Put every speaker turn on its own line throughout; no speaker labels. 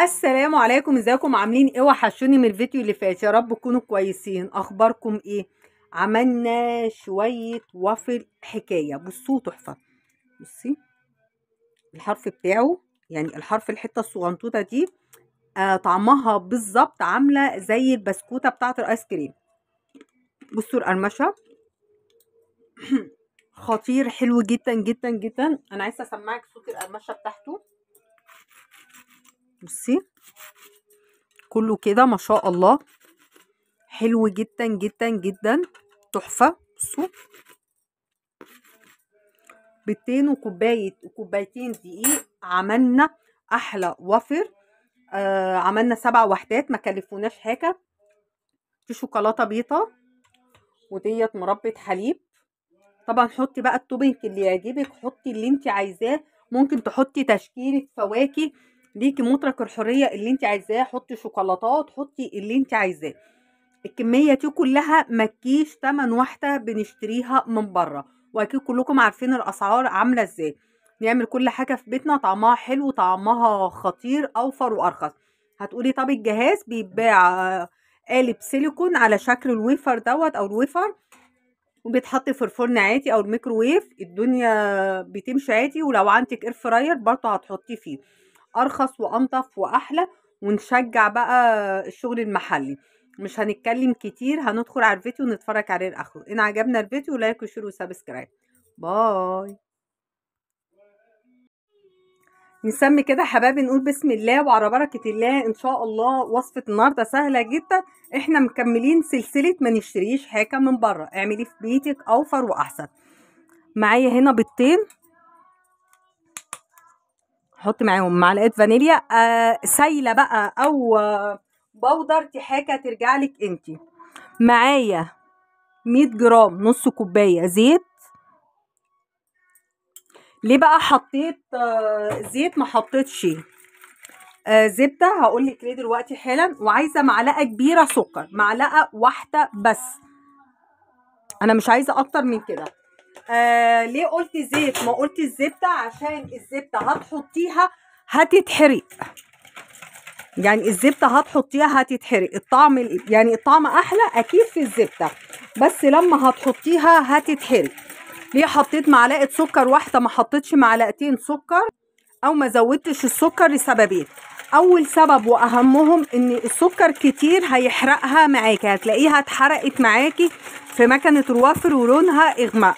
السلام عليكم، ازيكم؟ عاملين ايه؟ وحشوني من الفيديو اللي فات، يا رب تكونوا كويسين. اخباركم ايه؟ عملنا شوية وافل حكاية، بصوا تحفة. بصي الحرف بتاعه، يعني الحرف الحتة الصغنطوطه دي طعمها بالظبط عامله زي البسكوته بتاعه الايس كريم. بصوا القرمشه خطير، حلو جدا جدا جدا. انا عايزه اسمعك صوت القرمشه بتاعته. بصي كله كده ما شاء الله، حلو جدا جدا جدا، تحفة. بصوا بيضتين وكوبايه وكوبايتين دقيق عملنا احلى وافر. عملنا 7 وحدات، ما كلفوناش حاجة. في شوكولاتة بيضة وديت مربى حليب. طبعا حطي بقى ال topping اللي يعجبك، حطي اللي انت عايزاه. ممكن تحطي تشكيله فواكه، ليكي مطلق الحرية اللي انت عايزاه. حطي شوكولاتات، حطي اللي انت عايزاه. الكمية دي كلها ما تجيش تمن واحدة بنشتريها من بره، واكيد كلكم عارفين الاسعار عامله ازاي. نعمل كل حاجة في بيتنا طعمها حلو، طعمها خطير، اوفر وارخص. هتقولي طب الجهاز بيتباع قالب سيليكون على شكل الويفر دوت او الويفر، وبيتحط في الفرن عادي او الميكروويف، الدنيا بتمشي عادي. ولو عندك air fryer برضه هتحطيه فيه، ارخص وانطف واحلى. ونشجع بقى الشغل المحلي. مش هنتكلم كتير، هندخل على الفيديو ونتفرج عليه لاخره. ان عجبنا الفيديو like و share و subscribe. bye. نسمي كده حبايبي، نقول بسم الله وعلى بركة الله. ان شاء الله وصفة النهارده سهلة جدا. احنا مكملين سلسلة ما نشتريش حاجة من بره، اعمليه في بيتك اوفر واحسن. معايا هنا بيضتين، حط معاهم معلقه فانيليا سايله بقى او بودر، دي حاجة ترجع لك انت. معايا 100 جرام، نص كوباية زيت. ليه بقى حطيت زيت ما حطيتش زبدة؟ هقول لك ليه دلوقتي حالا. وعايزه معلقه كبيرة سكر، معلقه واحدة بس، انا مش عايزه اكتر من كده. ليه قلت زيت ما قلت الزبدة؟ عشان الزبدة هتحطيها هتتحرق، يعني الزبدة هتحطيها هتتحرق. الطعم يعني الطعم احلى اكيد في الزبدة، بس لما هتحطيها هتتحرق. ليه حطيت معلقه سكر واحدة ما حطيتش معلقتين سكر او ما زودتش السكر؟ لسببين. اول سبب واهمهم ان السكر كتير هيحرقها معاكي، هتلاقيها اتحرقت معاكي في مكنه الوافر ولونها اغمق.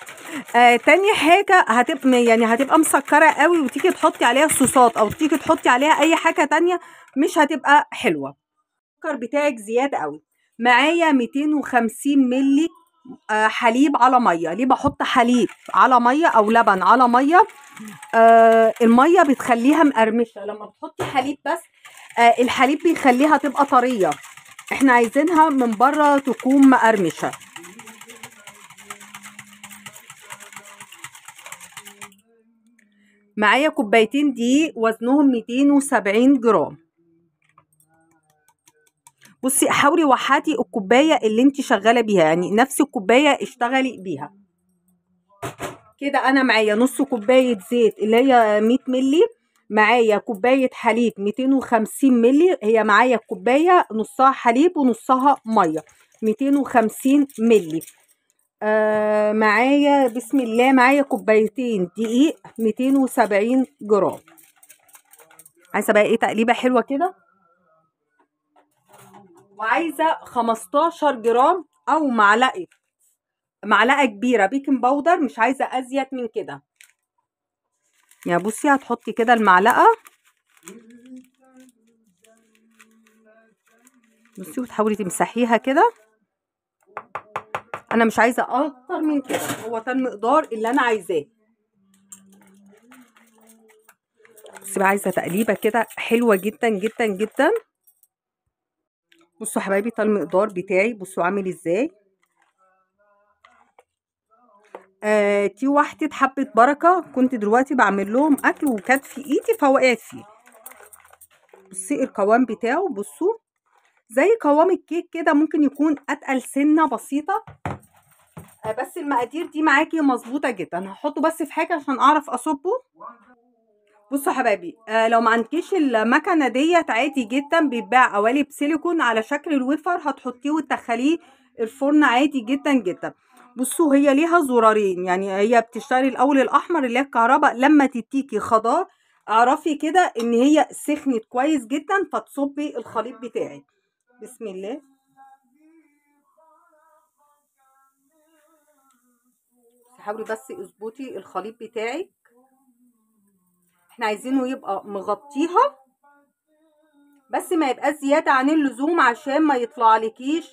تاني حاجة هتبقى يعني هتبقى مسكره قوي، وتيجي تحطي عليها صوصات او تيجي تحطي عليها اي حاجة تانية مش هتبقى حلوة. السكر بتاعك زيادة قوي. معايا 250 ملي حليب على مية. ليه بحط حليب على مية او لبن على مية؟ المية بتخليها مقرمشه. لما بتحطي حليب بس الحليب بيخليها تبقى طرية، احنا عايزينها من بره تكون مقرمشه. معايا كوبايتين دقيق وزنهم 270 جرام. بصي حاولي وحدي الكوباية اللي انت شغالة بيها، يعني نفس الكوباية اشتغلي بيها كده. انا معايا نص كوباية زيت اللي هي 100 ملي، معايا كوباية حليب 250 ملي، هي معايا الكوباية نصها حليب ونصها مية، 250 ملي. معايا بسم الله معايا كوبايتين دقيق 270 جرام. عايزه بقى ايه؟ تقليبه حلوة كده. وعايزه 15 جرام او معلقه كبيرة baking powder، مش عايزه ازيد من كده. يا بصي هتحطي كده المعلقة، بصي وتحاولي تمسحيها كده. انا مش عايزه اكتر من كده، هو ده المقدار اللي انا عايزاه. بصي بقى عايزه تقليبه كده حلوة جدا جدا جدا. بصوا حبايبي ده المقدار بتاعي، بصوا عامل ازاي. دي واحدة حبه بركة، كنت دلوقتي بعمل لهم اكل وكانت في ايدي فوقعت فيه. بصي القوام بتاعه، بصوا زي قوام الكيك كده، ممكن يكون اتقل سنة بسيطة، بس المقادير دي معاكي مظبوطة جدا. هحطه بس في حاجة عشان اعرف اصبه. بصوا حبايبي، لو ما عندكيش المكنه ديت عادي جدا، بيتباع قوالب سيليكون على شكل الويفر، هتحطيه وتدخليه الفرن عادي جدا جدا. بصوا هي ليها زرارين، يعني هي بتشتري الاول الاحمر اللي هي الكهرباء، لما تديكي خضار اعرفي كده ان هي سخنت كويس جدا، فتصبي الخليط بتاعك. بسم الله. حاولي بس اظبطي الخليط بتاعك، احنا عايزينه يبقى مغطيها بس ما يبقاش زيادة عن اللزوم عشان ما يطلع لكيش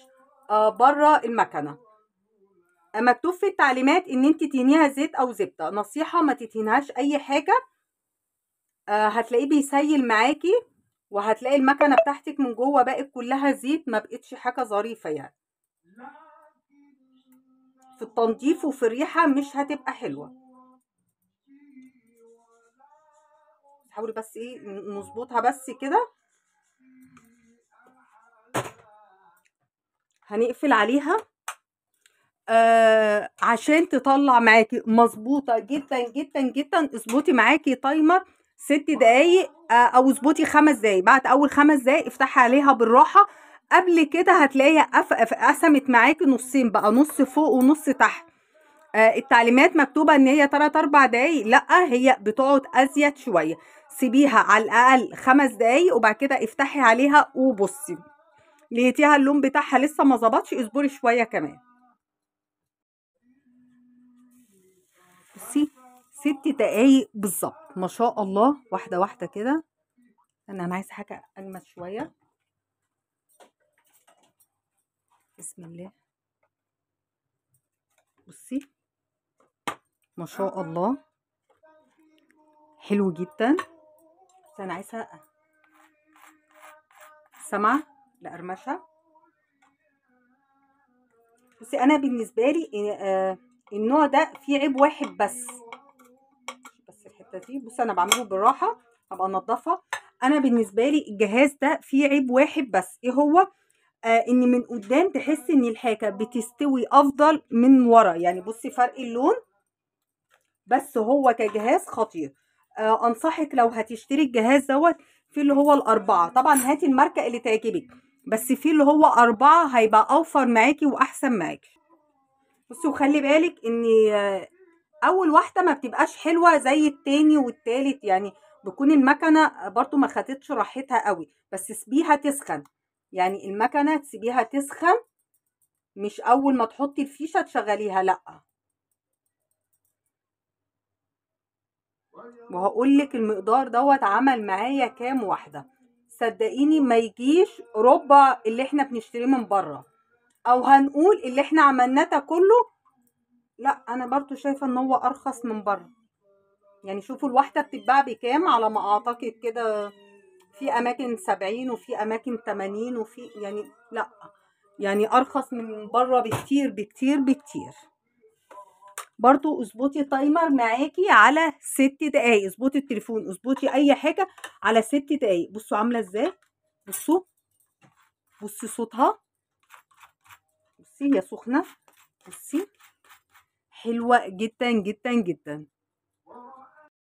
بره المكنه. مكتوب في التعليمات ان انت تدهنيها زيت او زبدة، نصيحة ما تدهنيهاش اي حاجة، هتلاقيه بيسيل معاكي، وهتلاقي المكنه بتاعتك من جوه بقت كلها زيت، ما بقتش حاجة ظريفة يعني. في التنظيف وفي الريحة مش هتبقى حلوة. حاولي بس ايه نظبطها بس كده. هنقفل عليها عشان تطلع معاكي مظبوطة جدا جدا جدا. اظبطي معاكي timer 6 دقايق او اظبطي 5 دقايق. بعد اول 5 دقايق افتحي عليها بالراحة. قبل كده هتلاقيها قسمت معاكي نصين بقى، نص فوق ونص تحت. التعليمات مكتوبة ان هي 3 4 دقايق، لا هي بتقعد ازيد شوية. سيبيها على الاقل 5 دقايق وبعد كده افتحي عليها وبصي. لقيتيها اللون بتاعها لسه ما ظبطش، اصبري شوية كمان. بصي 6 دقايق بالظبط ما شاء الله. واحدة واحدة كده، انا عايزه حاجة اجمد شوية. بسم الله. بصي ما شاء الله حلو جدا. بس انا عايزه سمعه لقرمشه. بصي انا بالنسبة لي النوع ده فيه عيب واحد بس الحتة دي. بصي انا بعمله بالراحة، هبقى انضفها. انا بالنسبة لي الجهاز ده فيه عيب واحد بس، ايه هو؟ ان من قدام تحس ان الحاجة بتستوي افضل من ورا، يعني بصي فرق اللون. بس هو كجهاز خطير. انصحك لو هتشتري الجهاز دوت في اللي هو ال4، طبعا هاتي الماركة اللي تعجبك، بس في اللي هو 4 هيبقى اوفر معاكي واحسن معاكي. بصي وخلي بالك ان اول واحدة ما بتبقاش حلوة زي التاني والتالت، يعني بتكون المكنه برضو ما خدتش راحتها قوي، بس سيبيها تسخن، يعني المكنه تسيبيها تسخن، مش اول ما تحطي الفيشه تشغليها، لا. وهقول لك المقدار دوت عمل معايا كام واحدة، صدقيني ما يجيش ربع اللي احنا بنشتريه من بره، او هنقول اللي احنا عملناه ده كله، لا انا برضو شايفه ان هو ارخص من بره. يعني شوفوا الواحدة بتتباع بكام، على ما اعتقد كده في اماكن 70 وفي اماكن 80 وفي يعني لا، يعني ارخص من بره بكتير بكتير بكتير. برضو اظبطي timer معاكي على 6 دقايق، اظبطي التليفون، اظبطي اي حاجة على 6 دقايق. بصوا عامله ازاي، بصوا بصي صوتها، بصي هي سخنة، بصي حلوة جدا جدا جدا.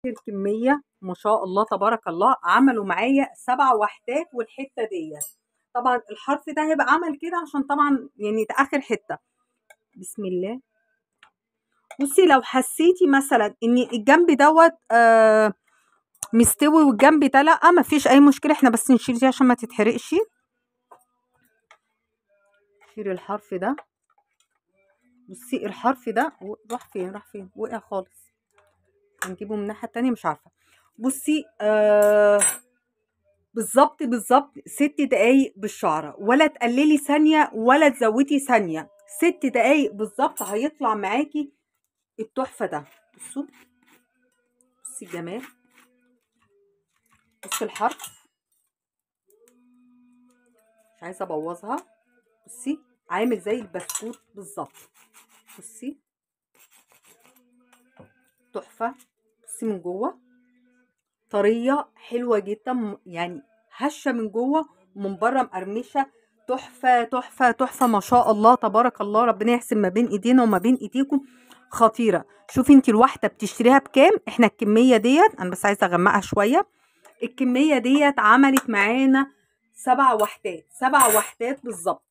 الكمية ما شاء الله تبارك الله، عملوا معايا 7 وحدات. والحتة دي طبعا الحرف ده هيبقى عمل كده عشان طبعا يعني ده اخر حتة. بسم الله. بصي لو حسيتي مثلا ان الجنب دوت مستوي والجنب ده لا، مفيش اي مشكلة، احنا بس نشيل دي عشان ما تتحرقش. شيل الحرف ده. بصي الحرف ده راح فين، راح فين، وقع خالص، هنجيبه من الناحية التانية مش عارفه. بصي بالظبط بالظبط 6 دقايق بالشعره، ولا تقللي ثانية ولا تزودي ثانية، 6 دقايق بالظبط هيطلع معاكي التحفة ده. بصوا بصي الجمال، بصي الحرف، مش عايزه ابوظها. بصي عامل زي البسكوت بالظبط. بصي تحفة. بصي من جوه طرية حلوة جدا، يعني هشه من جوه ومن بره مقرمشه، تحفة تحفة تحفة ما شاء الله تبارك الله. ربنا يحسن ما بين ايدينا وما بين ايديكم. خطيرة. شوفي انت الواحدة بتشتريها بكام؟ احنا الكمية ديت، انا بس عايزه اغمقها شوية، الكمية ديت عملت معانا 7 وحدات، 7 وحدات بالظبط.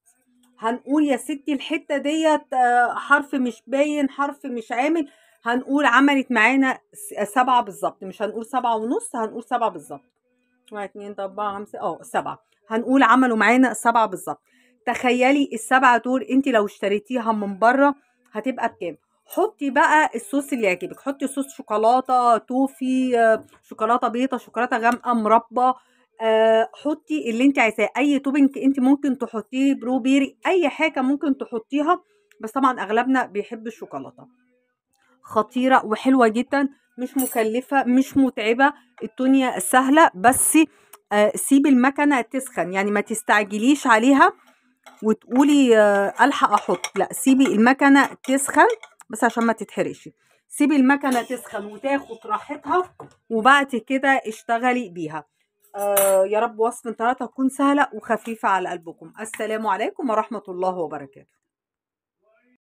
هنقول يا ستي الحتة ديت حرف مش باين، حرف مش عامل، هنقول عملت معانا 7 بالظبط، مش هنقول 7.5، هنقول 7 بالظبط. 1 2 3 4 5 7، هنقول عملوا معانا 7 بالظبط. تخيلي ال7 دول انت لو اشتريتيها من بره هتبقى بكام؟ حطي بقى الصوص اللي يعجبك، حطي صوص شوكولاتة توفي، شوكولاتة بيضة، شوكولاتة غامقه، مربى، حطي اللي انت عايزاه، اي topping انت ممكن تحطيه، blueberry، اي حاجة ممكن تحطيها، بس طبعا اغلبنا بيحب الشوكولاتة. خطيرة وحلوه جدا، مش مكلفة، مش متعبة، الدنيا سهلة. بس سيبي المكنه تسخن، يعني ما تستعجليش عليها وتقولي الحق احط، لا سيبي المكنه تسخن بس عشان ما تتحرقش. سيبي المكنه تسخن وتاخد راحتها، وبعد كده اشتغلي بيها. يا رب وصفة النهارده تكون سهلة وخفيفة على قلبكم. السلام عليكم ورحمة الله وبركاته.